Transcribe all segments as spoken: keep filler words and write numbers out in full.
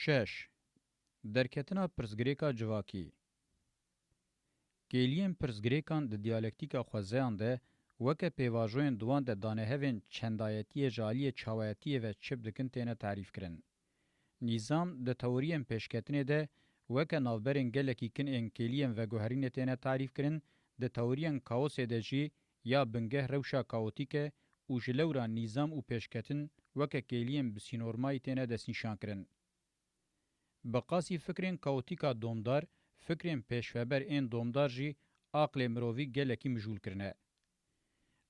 Şeş. Derketina pirsgirêka civakî. Kêliyên pirsgirêkan di diyalektîka xwezeyan de weke pêvajoyên di wan de danehevên çendayetiyê ji aliyê çawayetiyê ve çip dikin têne tarîfkirin. Nîzam di teoriyên pêşketinê de weke navberên gelekî kin ên kêliyên veguherînê têne tarîfkirin, di teoriyên kaosê de jî ya bingeh rewşa kaotîk e û ji lewra nîzam û pêşketin weke kêliyên bisînormayî têne destnîşankirin. Bi qasî fikrên kaotîka domdar, fikrên pêşveber ên domdar jî aqlê mirovî gelekî mijûl kirine.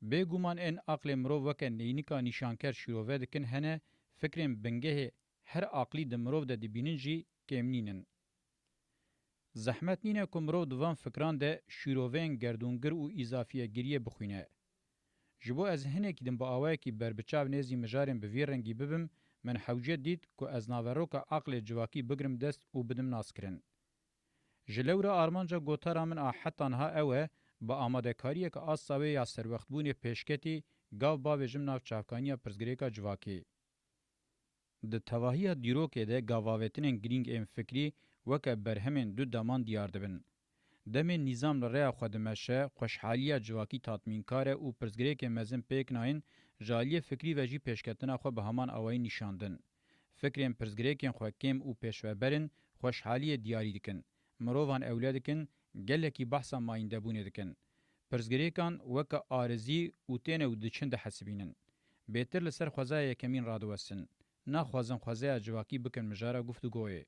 Bêguman ên aqlê mirov weke neynika nîşanker şîrove dikin hene, fikrên bingehê her aqlî di mirov de dibînin jî kêm nîn in. Zehmet nîne ku mirov di van fikran de şîroveyên gerdûngir û îzafiyegiriyê bixwîne. Ji bo ez hinekî din bi awayekî berbiçav nêzî mijarên bi vî rengî bibim, min hewce dît ku ez naveroka aqlê civakî bigrim dest û bidim naskirin. Ji lewra armanca gotara min a heta niha ew e, bi amadekariyeke asta wê ya serwextbûnê pêşketî gav bavêjim nav çavkaniya pirsgirêka civakî. Di tevahiya dîrokê de gavavêtinên girîng ên fikrî weke berhemên du deman diyar dibin. Demên nîzam li rêya xwe dimeşe, xweşhaliya civakî tatmînkar e û pirsgirêkên mezin pêk nayên, ji aliyê fikrî ve jî pêşketina xwe bi heman awayî nîşan din. Fikrên pirsgirêkên xwe kêm û pêşveber in, xweşhaliyê diyarî dikin, mirovan ewle dikin, gelekî behsa mayîndebûnê dikin. Pirsgirêkan weke arizî û têne û diçin dihesibînin. Bêtir li ser xwezaya yekemîn radiwestin. Naxwazin xwezaya civakî bikin mijara guftûgoyê.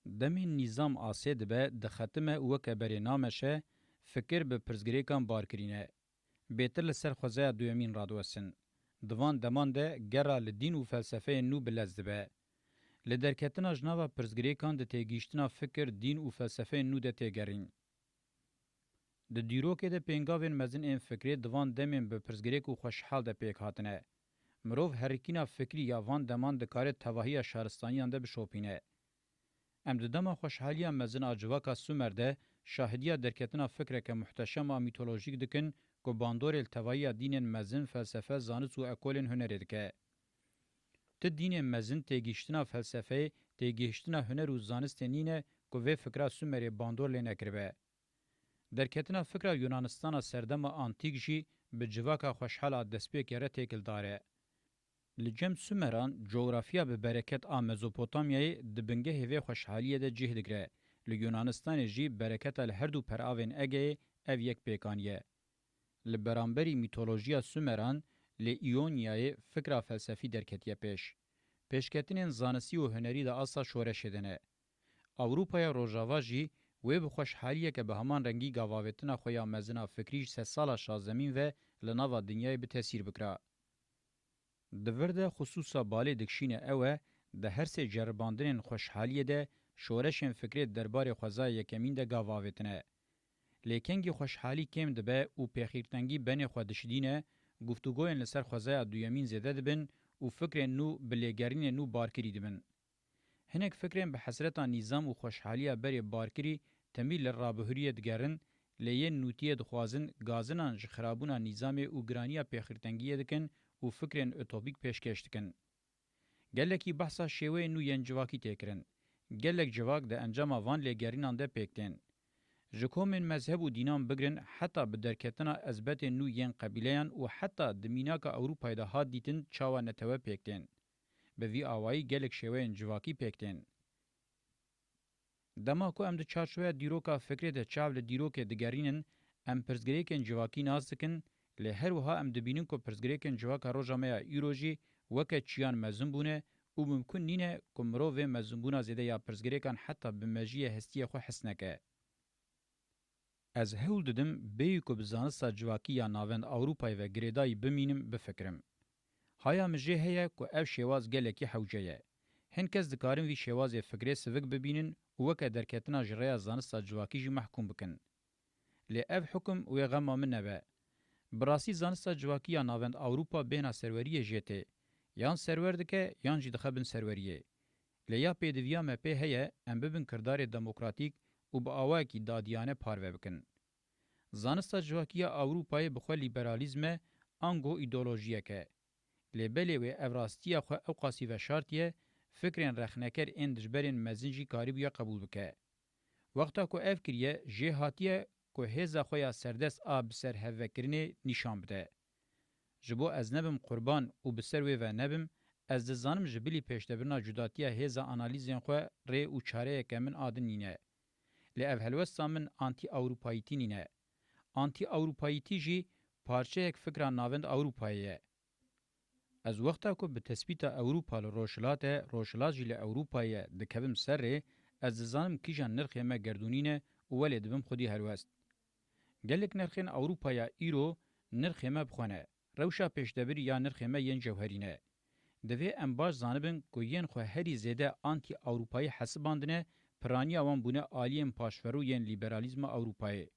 Demên nîzam asê dibe, dixetime û weke berê nameşe, fikir bi pirsgirêkan bar kirîne. Bêtir li ser xwezaya duyemîn radiwestin. Di van deman de gera li dîn û felsefeyên nû bi lez dibe. Li derketina ji nava pirsgirêkan di têgihiştina fikir, dîn û felsefeyên nû de têgerîn. Di dîrokê de pêngavên mezin ên fikrê di van demên bi pirsgirêk û xweşhal de pêk hatine. Mirov herikîna fikrî ya van deman dikare tevahiya şaristaniyan de bişopîne. Em di dema xweşhaliya mezin a civaka Sumer de şahidiya derketina fikreke muhteşem a mîtolojîk dikin ku bandorê li tevahiya dînên mezin, felsefe, zanist û ekolên hunerê dike. Ti dînên mezin têgihiştina felsefeyê, têgihiştina huner û zanistê nîne ku vê fikra Sumerê bandor lê nekiribe. Derketina fikra Yunanistana serdema antîk jî bi civaka xweşhal a destpêkê re têkildar e. Li cem Sumeran, cografiya bi bereket a Mezopotamyayê di bingehê vê xweşhaliyê de cih digire. Li Yunanistanê jî bereketa li her du peravên Egeyê ev yek pêk aniye. Li beramberî mîtolojiya Sumeran, li Îonyayê fikra felsefî derketiye pêş. Pêşketinên zanistî û hunerî di asta şoreşê de ne. Ewropaya Rojava jî wê bi xweşhaliyeke bi heman rengî gavavêtina xwe ya mezin a fikrî ji sedsala şazdemîn ve li nava dinyayê bi tesîr bikira. Di vir de xisûsa balê dikişîne ew e, di her sê ceribandinên xweşhaliyê de şoreşên fikrê derbarê xwezaya yekemîn de gav avêtine. Lê kengî xweşhalî kêm dibe û pêxîrtengî benê xwe dişidîne, guftûgoyên li ser xwezaya duyemîn zêde dibin û fikrên nû bi lêgerînên nû barkirî dibin. Hinek fikrên bi hesreta nîzam û xweşhaliya berê barkirî temî li rabihuriyê digerin, lê yên nûtiyê dixwazin gazinan ji xirabûna nîzamê û giraniya pêxirtengiyê dikin û fikrên utopîk pêşkêş dikin. Gelekî behsa şêweyên nû yên civakî tê kirin. Gelek civak di encama van lêgerînan de pêk tên. Ji komên mezheb û dînan bigirin heta bi derketina ezbetên nû yên qebîleyan û heta di mînaka Ewropayê de hat dîtin çawa netewe pêk tên. Bi vî awayî gelek şêweyên civakî pêk tên. Dema ku em di çarçoveya dîroka fikrê de çav li dîrokê digerînin, em pirsgirêkên civakî nas dikin, lê her wiha em dibînin ku pirsgirêkên civaka roja me ya îro jî weke çiyan mezin bûne û mimkun nîne ku mirov vê mezinbûna zêde ya pirsgirêkan heta bi mejiyê hestiyê xwe his neke. Ez hewl didim bêyî ku bi zanista civakî ya navend Ewropayê ve girêdayî bimînim, bifikirim. Haya min jê heye ku ev şêwaz gelekî hewce ye. Hin kes dikarin vî şêwazê fikrê sivik bibînin û weke derketina ji rêya zanista civakî jî mehkûm bikin. Lê ev hukum wê xema min nebe. Bi rastî zanista civakî ya navend Ewropa bêhna serweriyê jê tê. Yan serwer dike, yan jî dixe bin serweriyê. Lê ya pêdiviya me pê heye, em bibin kirdarê demokratîk û bi awayekî dadiyane parve bikin. Zanista civakî ya Ewropayê bi xwe lîberalîzm e, ango îdeolojiyek e. Lê belê wê ev rastiya xwe ewqasî veşartiye, fikrên rexneker ên dijberên mezin jî karîbûye qebûl bike. Wexta ku ev kiriye, jê hatiye ku hêza xwe ya serdest a bi ser hevvekirinê nîşan bide. Ji bo ez nebim qurban û bi ser wê ve nebim, ez dizanim ji bilî pêşdebirina cudatiya hêza analîzên xwe rê û çareyeke min a din nîne. Lê ev helwesta min antî-Ewropayîtî nîne. Antî-Ewropayîtî jî parçeyek fikra navend Ewropayê ye. Ez wexta ku bi tespîta Ewropa li Rojhilat e, Rojhilat jî li Ewropa ye, dikevim ser rê, ez dizanim kîjan nirxê me gerdûnî ne û welê dibim xwedî helwest. Gelek nirxên Ewropa ya îro nirxê me bi xwe ne. Rewşa pêşdebirî ya nirxê me yên cewherî ne. Divê em baş zanibin ku yên xwe herî zêde antî-Ewropayî hesibandine, piraniya wan bûne aliyên paşverû yên lîberalîzma Ewropayê.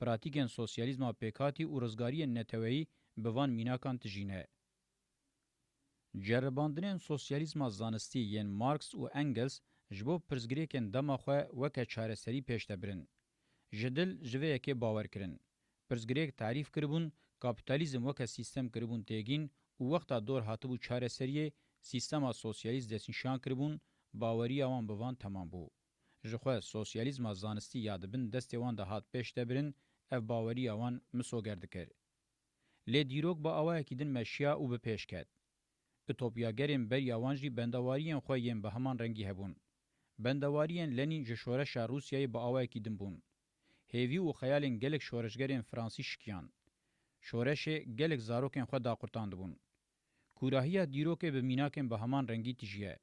Pratîkên sosyalîzma pêkhatî û rizgariyên neteweyî bi van mînakan tijî ne. Ceribandinên sosyalîzma zanistî yên Marx û Engels ji bo pirsgirêkên dema xwe weke çareserî pêş de birin. Ji dil ji vê yekê bawer kirin. Pirsgirêk tarîf kiribûn, kapîtalîzm weke sîstem kiribûn têgîn û wexta dor hatibû çareseriyê, sîstema sosyalîst destnîşan kiribûn, baweriya wan bi van temam bû. Ji xwe sosyalîzma zanistî ya di bin destê wan de hat pêş de birin, ev baweriya wan misoger dikir. Lê dîrok bi awayekî din meşiya û bi pêş ket. Utopyagerên beriya wan jî bendewariyên xwe yên bi heman rengî hebûn. Bendewariyên Lenîn ji şoreşa Rûsyayê bi awayekî din bûn. Hêvî û xeyalên gelek şoreşgerên Fransî şikiyan. Şoreşê gelek zarokên xwe daqurtandibûn. Kûrahiya dîrokê bi mînakên bi heman rengî tijî ye.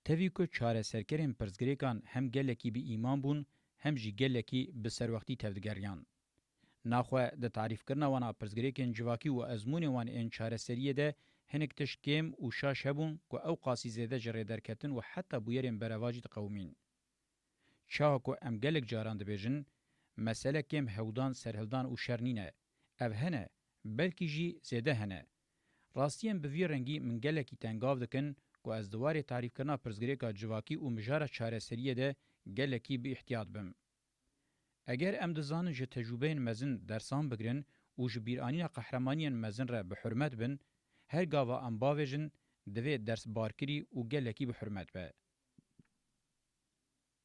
Tevî ku çareserkerên pirsgirêkan hem gelekî bi îman bûn, hem jî gelekî bi serwextî tevdigeriyan. Naxwe di tarîfkirina wan a pirsgirêkên civakî û ezmûnê wan ên çareseriyê de hinek tişt kêm û şaş hebûn ku ew qasî zêde ji rêderketin û heta bûyerên berevajî diqewimîn. Çawa ku em gelek caran dibêjin, mesele kêm hewdan, serhildan û şer nîne. Ev hene, belkî jî zêde hene. Rastiyên bi vî rengî min gelekî tengav dikin ku ez di warê tarîfkirina pirsgirêka civakî û mijara çareseriyê de gelekî bi îhtiyat bim. Eger em dizanin ji tecrûbeyên mezin dersan bigirin û ji bîranîna qehremaniyên mezin re bi hurmet bin, her gava em bavêjin, divê dersbarkirî û gelekî bi hurmet be.